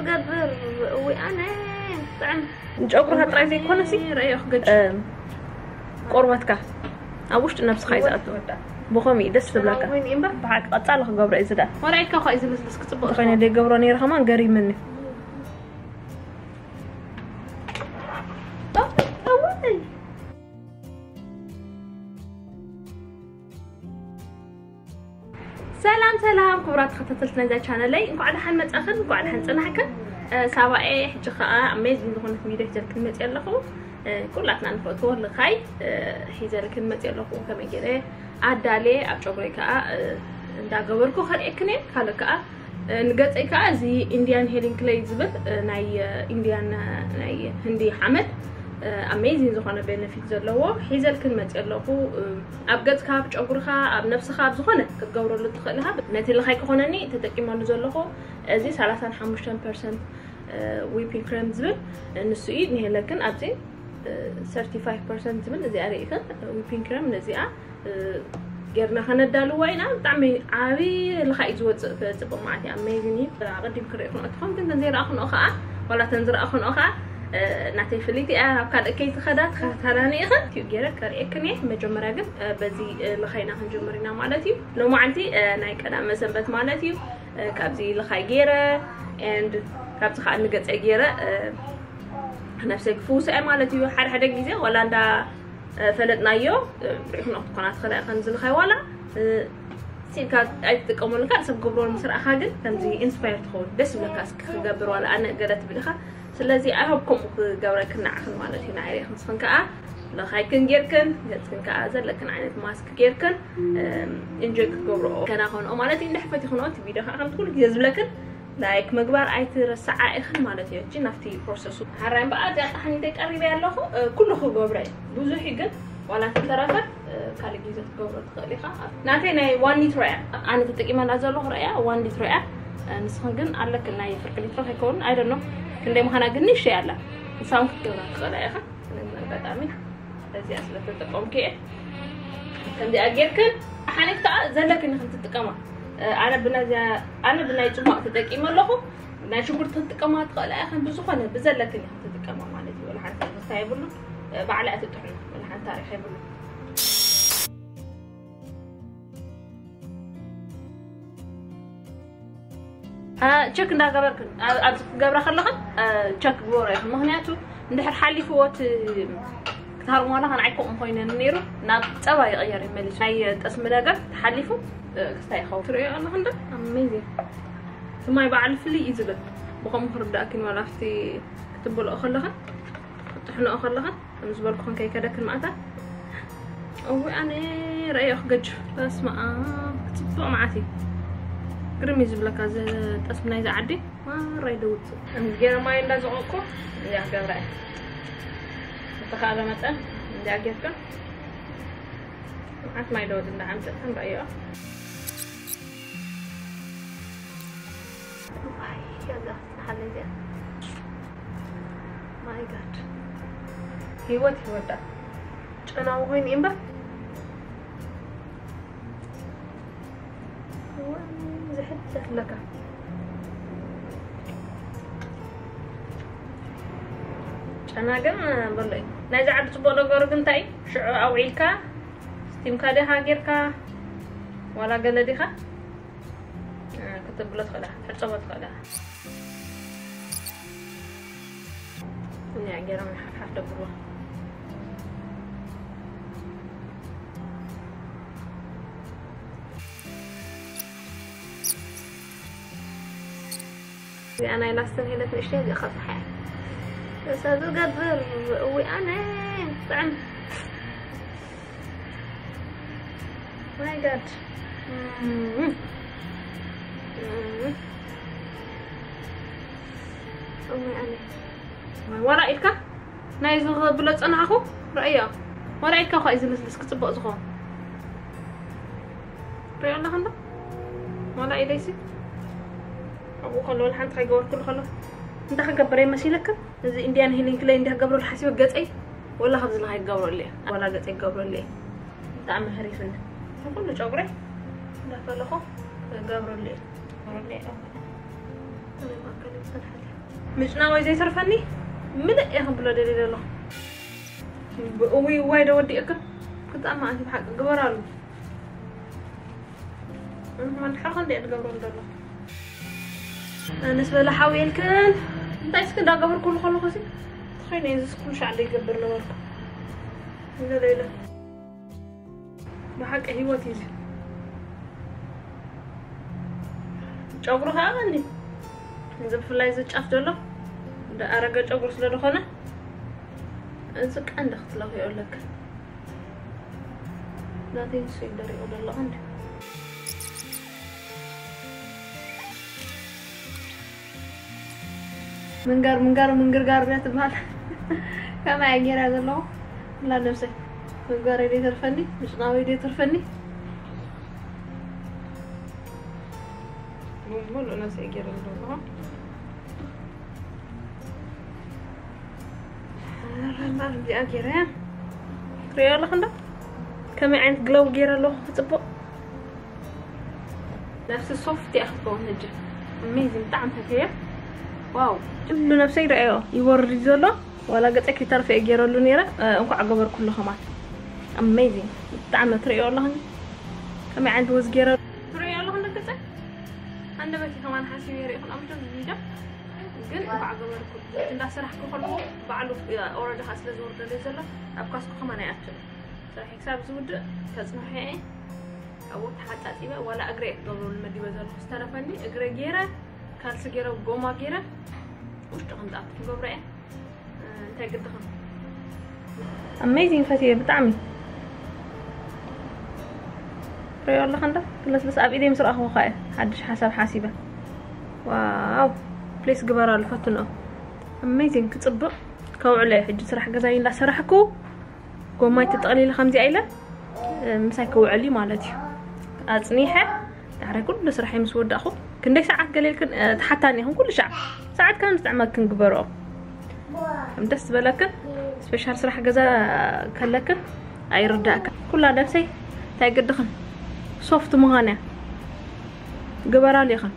ገብር እዊ ኣነ ጥዕም ጨጉርካ ጥራይ ዘይኮነሲ ረዮ ክገጭ እም፣ ቆርበትካ ኣብ ውሽጢ ነብስኻ እዩ ዝኣቱ። ብኸምኡ እዩ ደስ ዝብለካ። ኮይኑ እምበር ብሓቂ ቀጻሊ ክገብሮ እዩ ዝደል። ወላ ኢልካ እኮ እዩ ዝልስልስ ክጽቡቕ ዝኾነ ደይ ገብሮ ነይረ ከማን ገሪምኒ። ሰላም ሰላም ክቡራት ተኸታተልቲ ናይዛ ቻነለይ፣ እንኳዕ ደሓን መጻኽን፣ እንኳዕ ደሓን ጽናሕክን። እ፣ ሳባኤ ሕጂ ከኣ ኣሜዚንግ ዝኾነት ቪድዮ ሒዘልክን መጽእ ኣለኹ። እ፣ ኩላትና ንፈትዎ ልኻይ፣ እ፣ ሒዘልክን መጽእ ኣለኹ። ከመይ ገይረ ኣዳልየ ኣብ ጨጉረይ ከኣ፣ እ፣ እንዳገበርኩ ከርእየክን እየ። ካልእ ከኣ፣ እ፣ ንገጸይ ከኣ እዚ ኢንዲያን ሄሊንግ ክለይ ዝብል፣ እ፣ ናይ፣ እ፣ ኢንዲያን፣ እ፣ ናይ ህንዲ ሓመድ፣ እ፣ ኣሜዚንግ ዝኾነ ቤነፊት ዘለዎ ሒዘልክን መጽእ ኣለኹ። እ፣ ኣብ ገጽካ፣ ኣብ ጨጉርኻ፣ ኣብ ነብስኻ፣ ኣብ ዝኾነ ክትገብረሉ ትኽእል ኢኻ። ነቲ ልኻይ ክኾነኒ ተጠቂመሉ ዘለኹ እዚ ሰላሳን ሓሙሽተን ፐርሰንት ዊፒንግ ክሬም ዝብል ንሱ እዩ። ንሄለክን ኣብዚ ሰርቲ ፋይቭ ፐርሰንት ዝብል እዚኣ ርኢኽን ዊፒንግ ክሬም ነዚኣ፣ እ፣ ጌርና ከነዳልዋ ኢና። ብጣዕሚ ዓብዪ ልኻይ እዩ ዝወፅእ፣ ክፅብቕ ማለት እዩ። ኣሜዚንግ እዩ። ኣቐዲምክን ርኢኽንኦ ትኾን፣ ግን ተን ዘይረኣኽንኦ ከዓ፣ ዋላ ተን ዝረኣኽንኦ ከዓ፣ እ፣ ናተይ ፍልይቲ እያ። ኣብ ካልእ ከይትኸዳ ተኸታተላኒ ኢኽን። ቲዩ ገይረ ከርእየክን እየ። መጀመርያ ግን፣ እ፣ በዚ፣ እ፣ ልኻይና ክንጅምር ኢና ማለት እዩ። ሎማዓንቲ፣ እ፣ ናይ ቀዳመ ሰንበት ማለት እዩ። እ፣ ካብዚ ልኻይ ገይረ፣ and ካብዚ ከዓ ንገፀይ ገይረ፣ እ፣ ነብሰይ ክፍውሳ እየ ማለት እዩ። ሓደ ሓደ ግዜ ዋላ እንዳ፣ እ፣ ፈለጥናዮ፣ እ፣ ርኢኹም ክትኮና ትኽእላ ኢኽን ዝልኻይ ዋላ፣ እ፣ ሲልካ ኣይትጥቀመሉን፣ ካልእ ሰብ ክገብሮ ምስ ረኣኻ ግን ከምዚ ኢንስፓየር ትኸውን፣ ደስ ይብለካ። እስኪ ክገብር ዋላ ኣነ ገለ ትብል ኢኻ። ስለዚ ኣይ ሆፕ ከምኡ ክገብረክን ንዓኽን ማለት እዩ። ንዓይ ርኢኽን ንስኽን ከኣ ልኻይክን ጌርክን፣ ገጽክን ከኣ ዘለክን ዓይነት ማስክ ጌርክን፣ እም፣ ኢንጆይ ክትገብርኦ ከናኸንኦ ማለት እዩ። እንድሕር ፈቲኽንኦ እቲ ቪድዮ ከኣ ከምቲ ኩሉ ግዜ ዝብለክን ላይክ ምግባር ኣይትረስዓ ኢኽን ማለት እዩ። ሕጂ ናብቲ ፕሮሰሱ። ሓራይ እምበኣር እዚኣ ጣሕኒ እንተይ ቀሪበ ኣለኹ፣ እ፣ ኩሉ ክገብረ እዩ። ብዙሕ እዩ ግን ዋላ እንተተረፈ፣ እ፣ ካልእ ግዜ ክትገብሮ ትኽእል ኢኻ። ናተይ ናይ ዋን ሊትሮ እያ። ኣነ ተጠቂመላ ዘለኹ ረእያ ዋን ሊትሮ እያ። እ፣ ንስኽን ግን ኣለክን ናይ ፍርቂ ሊትሮ ከይከውን፣ I don't know። ክንደይ ምዃና ግን ንእሽተይ ኣላ። ንሳ እውን ክትገብራ ትኽእላ ኢኻ። ኣጋጣሚ እዚኣ ስለ ተጠቀምኩ እየ። ከምዚኣ ጌርክን ሓኒት ከኣ ዘለክን ኢኽን ትጥቀማ። ኣነ ብናዚኣ፣ ኣነ ብናይ ጽማቕ ተጠቂመ ኣለኹ። ናይ ሽጉርቲ ክትጥቀማ ትኽእላ ኢኽን። ብዝኾነ ብዘለክን ኢኽን ትጥቀማ ማለት እዩ። ወላ ሓንቲ መስታ የብሉን። ባዕላ እያ ትጥዕም። ወላ ሓንቲ ታሪኽ የብሉን። ቸክ እንዳገበርክን ኣብ- ኣብዚ ክትገብራ ከለኽን ቸክ ግበሮ ኢኽን። ምኽንያቱ እንድሕር ሓሊፍዎ እቲ ክትሃርሞ ከለኽን ኣይከምኡ ኮይነ ነይሩ፣ ናብ ጸባ ይቕየር እዩ መሊሱ። ናይ ጠስሚ ነገር ተሓሊፉ ክስታይ ይኸውን። ትርእዮ ኣለኹ እንዶ ኣሜዚንግ። እቲ ማይ ባዕሉ ፍልይ እዩ ዝብል። ብኸምኡ ክርዳእክን ዋላ ኣብቲ ክትብልኦ ከለኽን ክትጥሕንኦ ከለኽን ከም ዝበልኩኽን ከይከደክን ማእታ። እዊ ኣነ ረእዮ ክገጅፍ። በስመ ኣብ፣ ክጽብቕ መዓት እዩ። ግርም እዩ ዝብለካ እዚ ጠስሚ ናይዚ ዓዲ። ማራ ይደውጽ። ገይረ ማይ እንዳዘቐጥኩ እዚኣ ክገብራ እየ። ብተኻእለ መጠን እንዲኣ ጌርክን መዓት ማይ ደወድ እንዳዓምፅእክን ረእዮ። ዋይ፣ እዛ ክትሓለ እዚኣ። ማይ ጋድ። ህይወት ይወዳ። ጨናዊ ኮይኑ እዩ እምበር። ዝሕት ኣለካ። ጨና ግን በሎ እዩ። ናይዚ ዓዲ ጽቡቕ ነገሩ ግን እንታይ እዩ? ሽዑ ኣውዒልካ፣ ስቲምካ ዲኻ ጌርካ፣ ዋላ ገለ ዲኻ፣ እ፣ ክትብሎ ትኽእል ኢኻ፣ ክትሕጸቦ ትኽእል ኢኻ። እዚኣ ገይሮም ሓፍሓፍ ደብርዎ። እዚኣ ናይ ላስተን ሄለት ንእሽተይ እዚኣ ከብዝሓ እያ። ሰብ ዝገብር እዊ ኣነ ጥዕም። My God። እም። እም። እዊ ኣነ። ዋላ ኢልካ ናይ ዝኽብሎ ጸናሕኹ ረእዮ። ዋላ ኢልካ እኳ እዩ ዝልስልስ ክጽብቕ ዝኸውን። ሪኦ ኣለኻ እንዶ? ዋላ ኢለይሲ ኣብኡ ከሎ ወላ ሓንቲ ከይገበርኩሉ ከሎ እንታይ ክገብር እየ መሲለካ? እዚ ኢንዲያን ሂሊንግ ክለይ እንዲያ ክገብረሉ ሓሲበ ገጸይ ወላ ካብዚ ንኸይ ክገብረሉ እየ። ዋላ ገጸይ ክገብረሉ እየ። ብጣዕሚ ህሪፍኒ። ንኩሉ ጨጉረይ እንዳፈለኹ ክገብረሉ እየ። ክገብረሉ እየ። ኣነ ማእከል ይጸንሐት። ምጭናወይ ዘይተርፈኒ ምልእ እየ ክብሎ ደልየ ዘለኹ። እውይ እዋይ ዶ ወዲእክን ክጣማ ኣንቲ ብሓቂ ግበራሉ። ማን ሓርኸ እንደ ትገብሮ እንደሎ ኣነስ በለ ሓውየልክን እንታይ እስኪ እንዳገበርኩሉ ከለኹ ሲ ተኸይነ እዚ ኩሉ ሻዕ ዘይገብር ነበርኩ። እንደሌለ ብሓቂ ህይወት እዩ። ጨጉሩ ከዓ ቀኒ እዚ ብፍላይ እዚ ጫፍ ዘሎ እንደ ኣረገ ጨጉሩ ስለ ዝኾነ እዚ ቀንዲ ክትለኽዮ ኣለካ። ናተይ ንሱ እዩ ደሪቑ ዘሎ ቀንዲ። ምንጋር ምንጋር ምንግርጋር እያ ትበሃል። ከማይ ገይራ ዘለኹ ላ ነብሰይ ምግባረይ ደይተርፈኒ ምጭናወይ ደይተርፈኒ ሙሉእ ነብሰይ ገይረ ዘለኹ። እዚኣ ገይረ ትሪኦ ኣለኹ እንዶ ከመይ ዓይነት ግለው ገይረ ኣለኹ ክፅቡቅ ነብሲ ሶፍት እያ ክትከውን ሕጂ ኣሜዚንግ ብጣዕሚ ፈትየ ዋው ኩሉ ነብሰይ ረኣዮ ይወርድ እዩ ዘሎ ዋላ ገፀ ክተርፈ እየ ገይረሉ ነይረ እንኳዕ ገበርኩሉ ከማን ኣሜዚንግ ብጣዕሚ ትሪኦ ኣለኹ ከመይ ዓይነት ወዝ ገይረ ትሪኦ ኣለኹ እንዶ ገፀ ኣንደበቲ ከማን ሓሲበ ሪኢኹን ኣምቶም ቪድዮ ግን እንኳዕ ገበርኩ እንዳሰራሕኩ ከለኹ ባዕሉ ኦረዲ ከዓ ስለ ዝወርደለይ ዘሎ ኣብ ካስኩ ከማን ኣይኣቱን ስራሕ ክሳብ ዝውድእ ከፅንሐ እየ ካብኡ ተሓፃፂበ ዋላ እግረ እየ ክገብረሉ መዲበ ዘለኹ ዝተረፈኒ እግረ ገይረ ካልሲ ገይረ ጎማ ገይረ ውሽጢ ከምዝኣቱ ክገብረ እየ እንታይ ግድኻ ኣሜዚንግ ፈትየ ብጣዕሚ ሪኦ ኣለኻ እንዳ ትለስልስ ኣብ ኢደይ ምስ ረኣኹ ኸ ሓድሽ ሓሳብ ሓሲበ ዋው ፕሌስ ግበራሉ ፈትንኦ ኣሜዚንግ ክፅብቕ ከውዕሎ እየ ሕጂ ስራሕ ገዛይ እንዳሰራሕኩ ጎማይ ተጠቕሊለ ከምዚኣ ኢለ ምሳይ ክውዕል እዩ ማለት እዩ ኣፅኒሐ ዳሕራይ ኩሉ ስራሐይ ምስ ወዳእኹ ክንደይ ሰዓት ገለ ኢልክን ትሓታኒ ኢኹም ኩሉ ሻዕ ሰዓት ከም ዝጥዕመክን ግበርኦ ከም ደስ ዝበለክን ስፔሻል ስራሕ ገዛ ከለክን ኣይርዳእክን ኩላ ነብሰይ እንታይ ግድኽን ሶፍት ምዃን እያ ግበራሉ ኢኽን